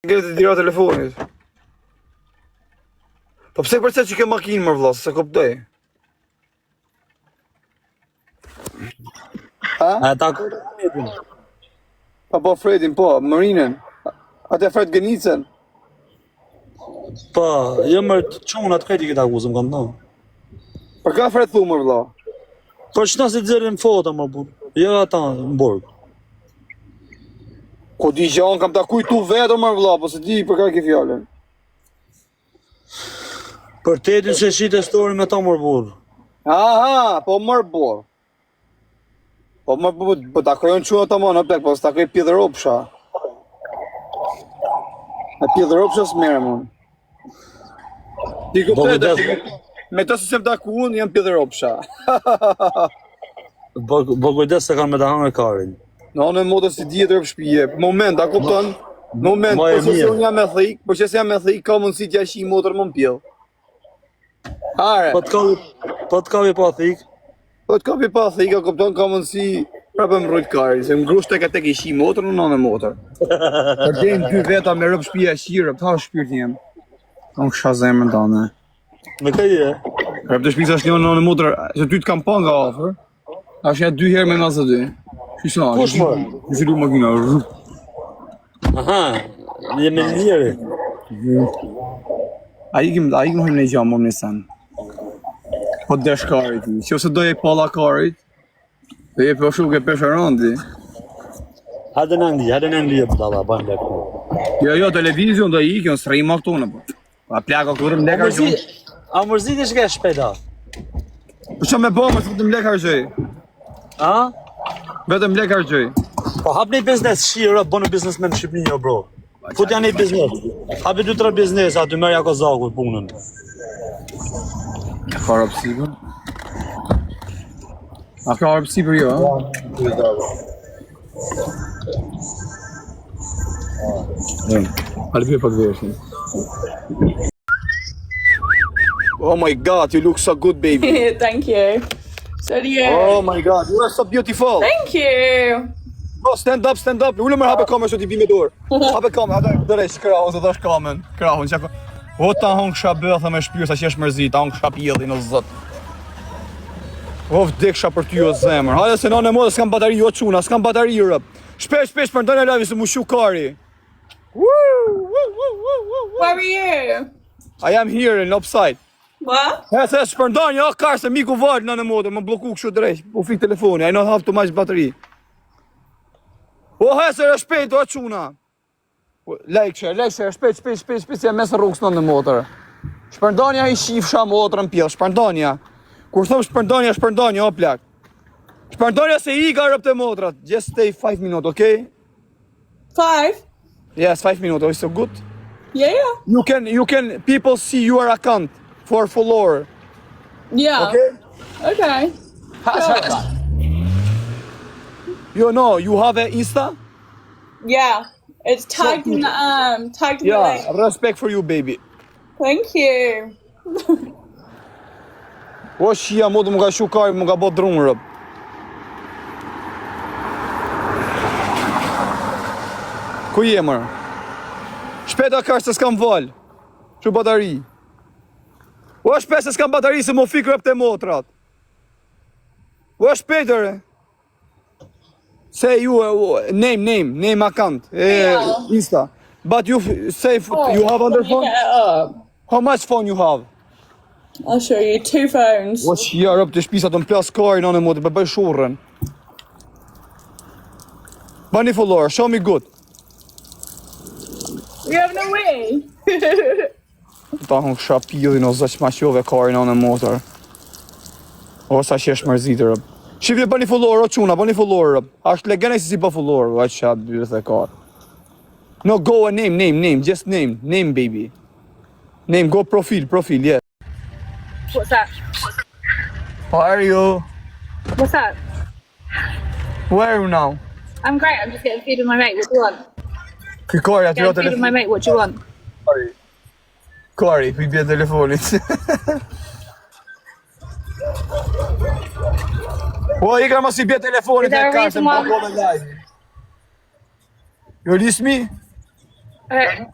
Ngele të dira telefonit. Po pse përse që ke makinë mër vlla, se kuptoj. Ha? A e takon Fredin? Po po Fredin, po, Marinën. Atë Fred Gënicën. Po, jo më çunat krejt i ke taku, s'm kanë thënë. Për ka Fred thu mër vlla? Po ç'na si nxjerrin foto më burr. Jo ata në burg. Ku di gjë, unë kam taku tu vetë mër vlla, po se di për ka ke fjalën. Për tetin se shite story me ta mër burr. Aha, po mër burr. Po mër burr, po takoj unë çuna tamam, në plak, po s'takoj pidhropsha. A pidhropsha s'merrem unë. Ti kuptoj, me të se sem taku unë, jam pidhropsha. Po po kujdes se kanë me ta hangër karin. Në anën motë si dihet rëp shtëpie. Moment, a kupton? Moment, po se unë jam me thik, po që se jam me thik, ka mundësi t'ja shi motor më mpjell. Hare. Po të kapi, po të kapi pa thik. Po të kapi pa thik, a kupton ka mundësi prapë më rrujt kari, se më grusht tek tek i shi motor në nënë motor. Për deri dy veta me rëp shtëpia shirë, ta shpirti jem. Unë kisha zemrën tënde. Me kë je? Rëp të shtëpisë është një nënë motor, se ty të kam pa nga afër. Është ja dy herë me 92. Qysh sa? Kush më? Kush i makina? Aha, je me njëri. A ikim, a ikim në gjamë në sen. Po desh karit, që ose do je palla karit, do je po shumë ke pesharandi. Hajde në Angli, hajde në Angli e budalla, bën lek. Jo, jo, televizion do ikim, s'rri më këtu në po. A plako kur më lek harxhon. A mërzitesh ke shpejt a? Po çfarë me bë, më vetëm lek harxhoj. A? Vetëm lek harxhoj. Po hap një biznes shira, bën biznesmen në Shqipëri jo bro. Futja një biznes. Hapi dy tre biznese aty merrja kozakut punën. Ka rob sipër? A ka rob sipër jo? a? Hajde pak veshin. Oh my god, you look so good baby. Thank you. So do you. Oh my god, you are so beautiful. Thank you. Oh, stand up, stand up. Ulu më hape kamën që ti bi me dorë. Hape kamën, atë drejt krahun, se thash kamën, krahun çka. O ta hon ksha bëtha me shpirt sa që është mërzit, ta hon ksha pjellin o zot. O vdeksha për ty o zemër. Hajde se nënë motë s'kam bateri o çuna, s'kam bateri rëp. Shpesh shpesh për ndonjë live se mu shu kari. Woo, woo, woo, woo, woo. Where are you? I am here in upside. What? He se shpërndan, jo kar se miku val nënë motë, më blloku kështu drejt. U fik telefoni, I not have too much battery. O he se re shpejt, o çuna. Like share, like share, shpejt, shpejt, shpejt, shpejt, se jam mes rrugës në motër. Shpërndanja i shifsha motrën pjell, shpërndanja. Kur thom shpërndanja, shpërndanja, o plak. Shpërndanja se i ka rëp të motrat. Just stay 5 minutes, okay? Five? Yes, 5 minutes, oh, so good. Yeah, yeah. You can, you can, people see your account for follower. Yeah. Okay? Okay. You know, you have a Insta? Yeah. It's tagged in the um tagged in the Yeah, link. respect for you, baby. Thank you. O shia motë më ka shu kari, më ka bo drun rëp. Ku je mërë? Shpejt a kar se s'kam val. Shu bateri. O shpejt se s'kam bateri se më fik rëp të motrat. O shpejt ere. Say you uh, name name name account eh, Yeah. Insta. But you f- say f- Oh, you have other let me phone? get it up. How much phone you have? I'll show you two phones. O shia rëp të shtëpisë ato më plas karin anë motë, bëj shurrën. Bani follower, show me good. You have no way. Ta hënë kësha pillin o zë që ma qove karin anë motor. O sa që është mërzitë rëp. Shifni bëni follower o çuna, bëni follower rëp. A është legene si si bë follower, o qa byth e ka. No go a name, name, name, just name, name baby. Name, go profile, profile, yeah. What's up? How are you? What's up? Where are you now? I'm great. I'm just getting food with my mate. What do you want? Ky kari aty o Getting food with my telefon. mate. What do you want? Kari, ky bie telefonit. Po i ka mos i bie telefonit Is there e a kartë reason më why- blokove live. You listen me? Uh,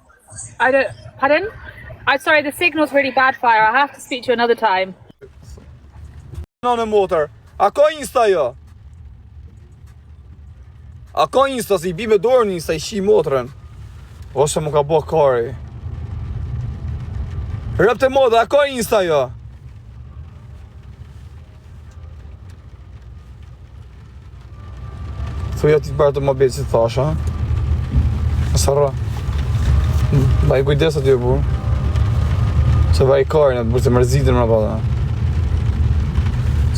I don't. Pardon? I'm sorry. The signal's really bad, Fire. I have to speak to you another time. Nënë motër, a ka Insta jo? A ka Insta se i bi me dorë në Insta i shi motrën? Ose mu ka bo kari. Rëpte motër, a ka Insta jo? Thuja ti të bërë të mobit si të thash, ha? Së rra. Baj kujdes aty e burë. Se vaj karin atë burë, se mërzitën më pa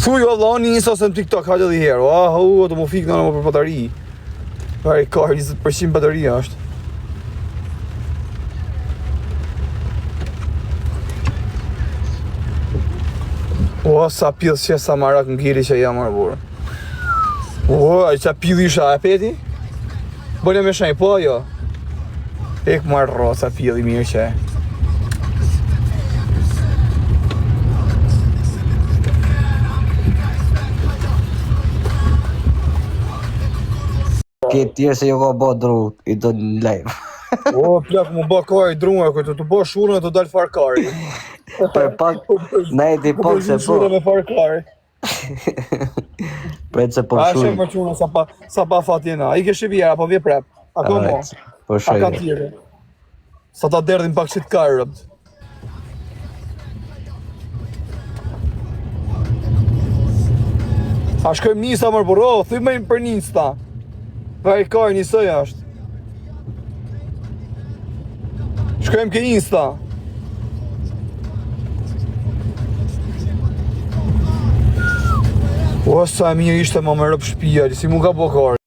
Thuj o vlla, në Insta ose në TikTok, hajde edhe herë. Oh, hu, të mu fik në më për bateri. Vaj kari, 20% bateria është. O, sa pillë që sa marak në gjiri që jam marrë burë. O, ai sa pillë isha, e peti? Bële me shenjë, po jo. Ik marrë ro, sa pillë i mirë që e. Ke tjerë se jo ka bo dru, i do në live. O, plak, mu bë kari drunga, këtë të bë shurën e të dalë farë kari. Për pak, na e di Po pak se po, shurën me farë kari. pret se po A shë shuj. më çuna sa pa sa pa fat jena. I ke shivjera, apo vje prap. A ko mo? Alright, Po A ka shuj. tjere? Sa ta derdhim pak shit karët. A shkojmë nisa mërë burro, thuj më për nista. Vaj kar njësoj është. Shkojmë ke Insta. O, sa e mirë ishte ma me rëp shpia, si mu ka bo kar.